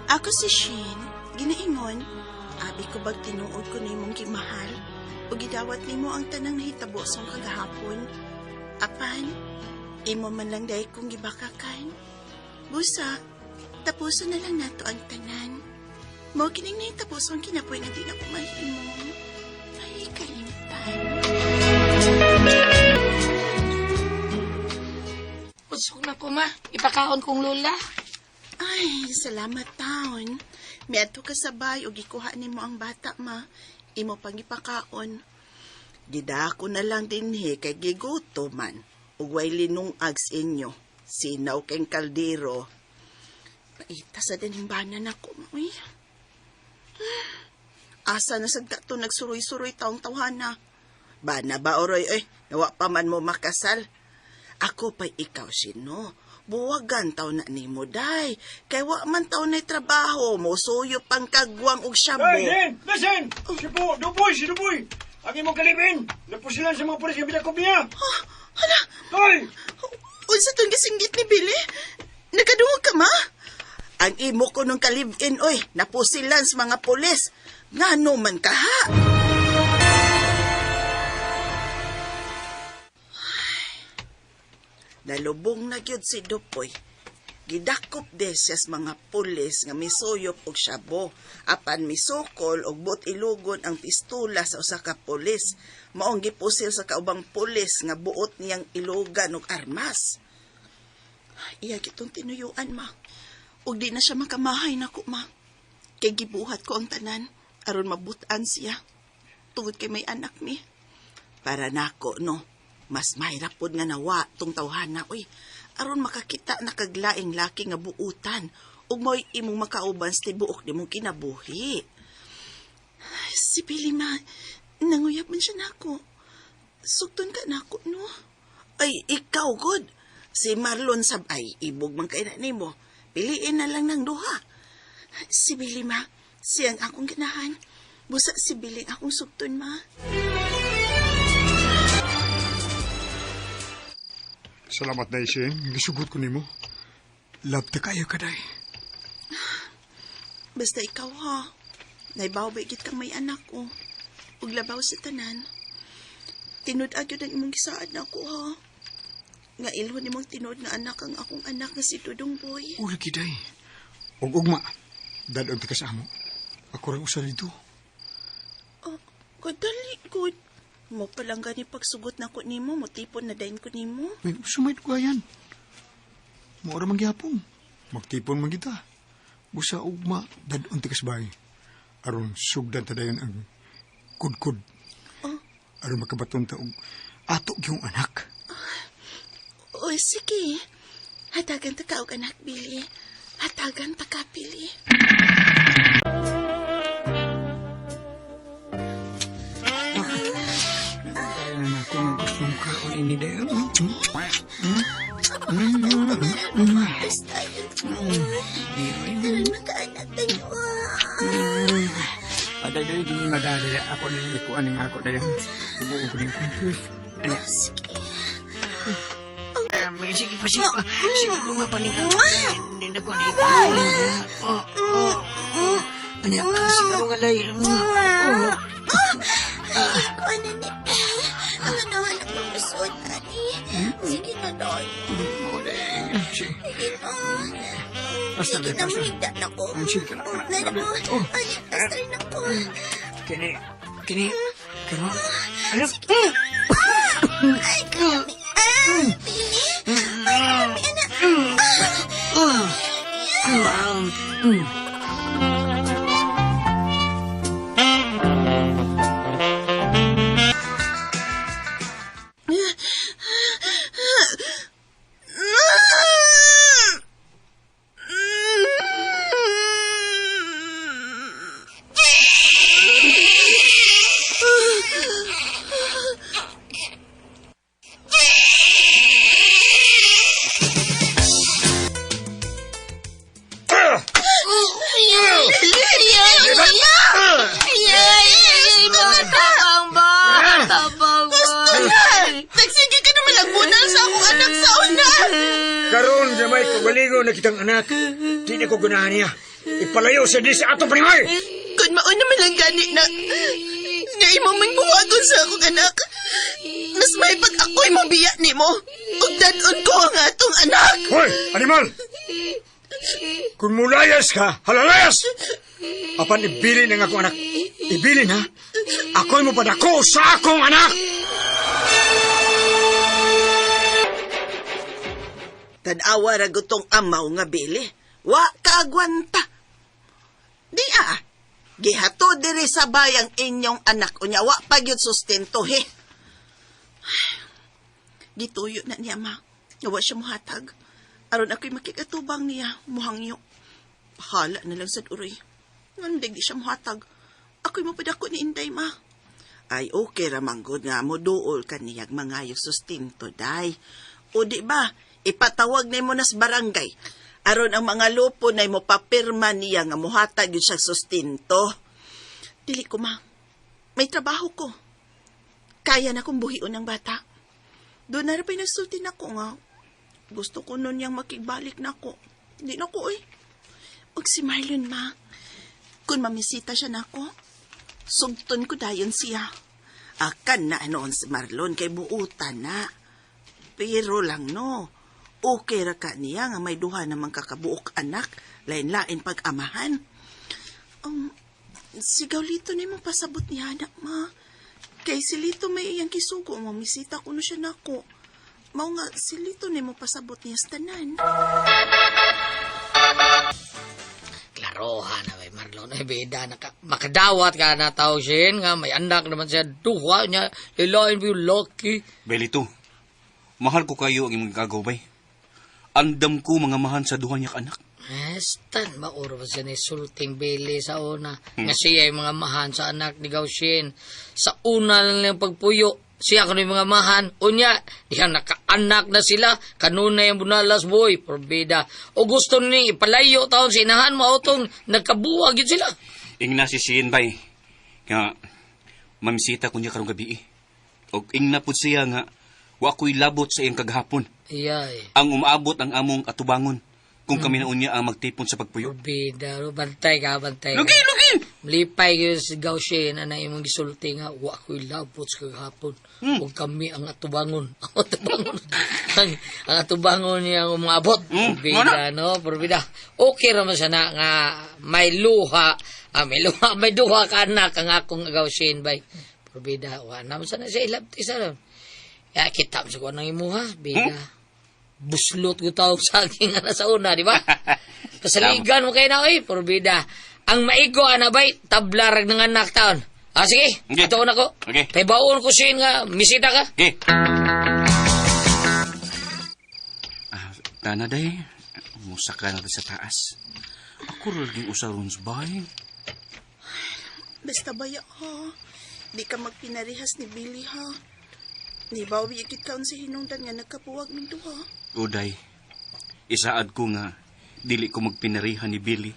Ako si Shane, ginaingon, abi ko bag tinuod ko nimong gimahal o gidawat nimo ang tanang nahitabo sa akong kagahapon. Apan, imo man lang dahil kong gibakakan. Busa, tapuson na lang nato ang tanan. Mao kining nahitabo sa akong kinabuhi nga di na ko mahimo. Ay, kalimtan. Usok na ko, ma. Ipakaon kong lola. Ay, salamat taon. Miadto ka sa bay o gikuha nimo ang bata ma. Imo pang ipakaon. Gidako na lang dinhi kay giguto man. Ug way linungag sa inyo. Sinaw keng kaldero. Paita sa danimbana nako, uy. Asa na sad to nagsuroy-suroy taong tawhana. Bana ba oroy oy, nawa pa man mo makasal. Ako pa'y ikaw sino. Buwagan taw na nimo day. Kay wa man taw na'y trabaho mo suyo pang kagwang og shabu. Hey, Jen! Listen! Si po, Duboy, si Duboy! Ang imong kalibin! Napusilan sa mga pulis nga binakob niya! Ah, hala, Hoy! unsa tong gisinggit ni Billy? Nakadungog ka ma? Ang imo ko nung kalibin oy, napusilan sa mga pulis. Ngano man ka ha? Ay, nalubong na gyud si Dupoy. Gidakop de siya sa mga pulis nga misuyop og shabu. Apan misukol og buot ilugon ang pistola sa usa ka pulis. Maong gipusil sa kaubang pulis nga buot niyang ilugan og armas. Iya kitong tinuyuan, ma. Ug di na siya makamahay nako, ma. Kay gibuhat ko ang tanan aron mabutan siya. Tungod kay may anak mi. Para nako no, mas mahirap pod nga nawa tong tawhana oy. Aron makakita na kaglaing laki nga buutan ug mo'y imong makauban sa tibuok nimong kinabuhi. Ay, si Billy ma, nanguyab man siya nako. Sugton ka nako no. Ay, ikaw good. Si Marlon sab ay ibog man kay na nimo. Piliin na lang ng duha. Si Billy ma, siyang akong ganahan. Busa si Billy ang akong sugton ma. Salamat na Shane. Gisugot ko nimo. Love ta kayo kaday. Basta ikaw ha. Naibaw ba gid kang may anak ko. Ug labaw sa tanan. Tinud-ag gyud ang imong gisaad nako ha. Nga ilhon nimong tinuod nga anak ang akong anak nga si Dudong Boy. Uli kiday. Ug ugma. Dadon ta ka sa amo. Ako ra usa dito. Oh, kadali good. Mo pa lang gani pagsugot nako nimo, motipon na dayon ko nimo. May sumay ko ayan. Mo ra man gihapon. Magtipon man kita. Busa ugma dadon ta ka sa bahay. Aron sugdan ta dayon ang kudkud. Oh. Aron makabaton ta og ato gyung anak. O sige. Hatagan ta ka og anak, Billy. Hatagan ta ka, Billy. Ay, ako nga gusto mo kaon ini dayon. Basta yun. Karon makaanak tayo. Adagay di madali ako na yung ikuan ng ako na lang. Buo ko ng Oh, sige. Sige pa, sige pa. Sige ko nga paningan. Hindi na ko na Oh, oh, oh. Ano yan? Sige ko nga lay. Oh. Ko na ni. Ang anak ng lusod, ani. Sige na, Doy. Sige. Sige na. Basta, Sige na, basta. mahigda na ko. Sige ka na, ka na. Na ko. Oh. Ay, basta rin ako. Kini, kini, kini. Ano? Ay, kalami. Ah, Billy. Ay, kalami, anak. Mga tabang ba? Tabang ba? Gusto na! Nagsige ka naman nagbunal sa akong anak sa una! Karon gamay ko galigo na kitang anak. Di na ko ganahan niya. Ipalayo siya di sa atong panimay! Kung mauna man lang gani na nga imo man buhagon sa akong anak. Mas may pag ako'y mabiya nimo. Ug dadon ko ang atong anak. Hoy, animal! Kung mulayas ka, halalayas! Apan ibilin ang akong anak. Ibilin ha? Ako'y mo padako sa akong anak! Tanawa ra gutong amaw nga bili. Wa kaagwanta. Di ah. Gihato diri sa bayang inyong anak unya wa pa gyud sustento he. Ay, gituyo na niya ma. Nga wa siya muhatag. Aron ako'y makikatubang niya, muhangyo. Bahala na lang sad uroy. Ngandig di siya muhatag. Ako'y mapadako ni Inday ma. Ay okay ra manggod nga mo duol kaniyag mangayo sustento day. O di ba, ipatawag nimo nas barangay. Aron ang mga lupo na mo papirma niya nga muhatag yun siya sustento. Dili ko ma. May trabaho ko. Kaya na kong buhion ang bata. Doon na rin pinagsulti na ko nga. Gusto ko nun niyang makigbalik na ako. Hindi na ko eh. Og si Marlon ma. Kung mamisita siya na ako, sugton ko dayon siya. Akan na noon si Marlon kay buutan na. Pero lang no, okay ra ka niya nga may duha namang kakabuok anak, lain-lain pag-amahan. Sigaw lito na imong pasabot ni anak ma. Kay si Lito may iyang kisugo, mamisita ko no siya nako. Mao nga si Lito na imong pasabot niya sa tanan. Klaroha na bay Marlon ay bida na ka, makadawat ka na tao siya nga may anak naman siya duha niya lilain ba yung lucky. Belito, mahal ko kayo ang imong gagaw bay. Andam ko mga mahan sa duha niya ka anak. Estan, mauro ba siya ni Sulting Billy sa una? Nga siya yung mga mahan sa anak ni Gaushin. Sa una lang niyang pagpuyo, siya kuno yung mga mahan. Unya, dihang nakaanak na sila. Kanunay ang bunalas, boy. Probida. O gusto ni ipalayo taon sa inahan mo, autong nagkabuwag yun sila. Ingna si Shin bay. Nga mamisita ko niya karong gabi. Eh. Og ingna pud siya nga wa ko'y labot sa iyang kagahapon. Iyay. Ang umaabot ang among atubangon kung kami na unya ang magtipon sa pagpuyo. Probida. Bantay ka, bantay ka. Lugi, lugi! Lipay gyud si Gaushin na imong gisulti nga wa ko'y labot sa kagahapon. Ug kami ang atubangon. Ang atubangon. Ang atubangon niya ang umaabot. Probida, no? Probida. Okay ra man siya na nga may luha. Ah, may luha, may duha ka anak ang akong Gaushin bay. Probida, wa na man sana siya ilabti sa ron. Ya, kita mo sa kuha ng imuha, bida. Buslot ko tawag sa akin nga nasa una, di ba? Kasaligan mo kayo na, oy, probida. Ang maigo, ana bay, tablarag ng anak taon. Ah, sige, Okay. ito na ko. Okay. Kay baon ko siya nga, misita ka. Okay. Ah, tana day. Musaka na sa taas. Ako ra laging usa ron sa bahay. Basta baya ha. Di ka magpinarihas ni Billy ha. Ni bawi ikit kaon si hinungdan nga nagkapuwag ng duha. Uday, isaad ko nga, dili ko magpinarihan ni Billy.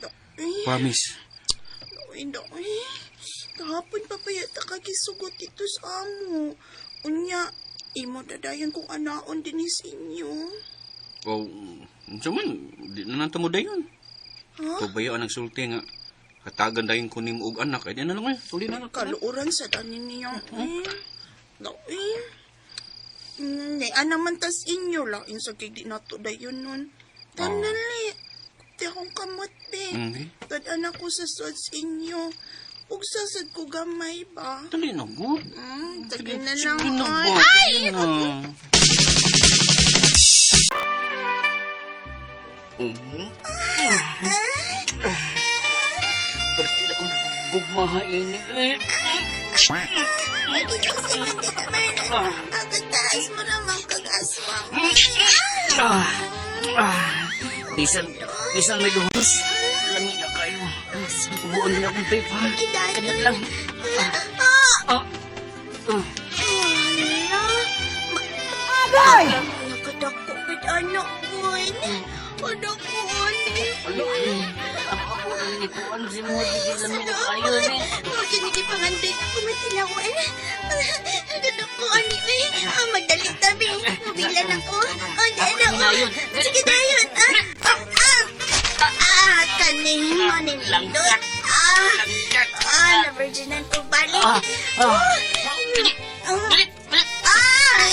Doy, Promise. doy, doy. Kahapon pa pa yata kagisugot dito sa amo. Unya, imo dadayon kong anaon din sa inyo. O, unsa man, di na nanta mo dayon. Ha? Pabayaan ang sulti nga, hatagan dayon ko nimo og anak. Ay, di na lang eh, tuli na lang. Kaluoran sa tanin niyo. Eh, doy. Ni ana man tas inyo lain sa kay di nato dayon nun. Tanali. Di akong kamot be. Okay. Tad-an ako sa suds inyo. Ug sasad ko gamay ba? Dali na ko. Sige na lang. Sige na Ay, ba? Ay! Sige na. Partida kong gugmahain. Ang taas mo naman kag aswang. Bisan, bisan may luhos. Lami na kayo. Buon na akong tape, ha? Kanya lang. Ah! Wala! Nakadako pid anak ko. Anak ko, ani. Ako ang nikuan si mo, lami na kayo ni. Huwag hindi pangandoy na kumatilawan. Kadako, ani, eh. Ah, magdali tabi. Mabilan ako. Oh, di na. Sige, dayon. Ah, ah, ah, kani. Ah, ah. Ah,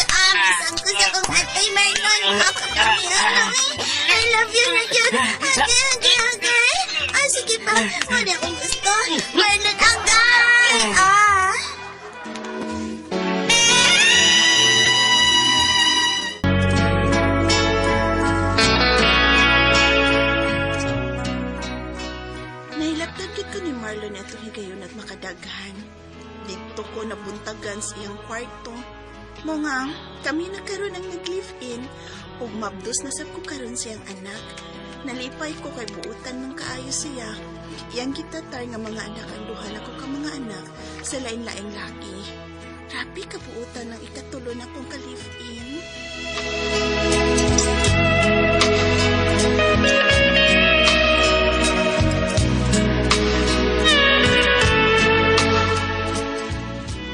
ah, misang ko sa kong atay, Marlon. Ako kami, I love you, Ragyod. Agay, agay, agay. Ah, sige pa. Wala akong gusto. Marlon, agay! Ah. Nahilabtan gid ko ni Marlon atong higayon at makadaghan. Didto ko nabuntagan sa iyang kwarto. Mo nga, kami na karon ang nag-live-in ug mabdos na sab ko karon siyang anak. Nalipay ko kay buutan man kaayo siya. Iyang gitatar nga mga anak ang duha nako ka mga anak sa lain-laing laki. Grabe kabuutan ang ikatulo na kong ka-live-in.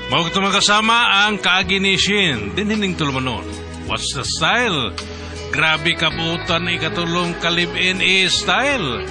Mao ito magkasama ang kaagi ni Shin, dinhining tulumanon. What's the style? Grabe kabutan ikatulong kalibin i style.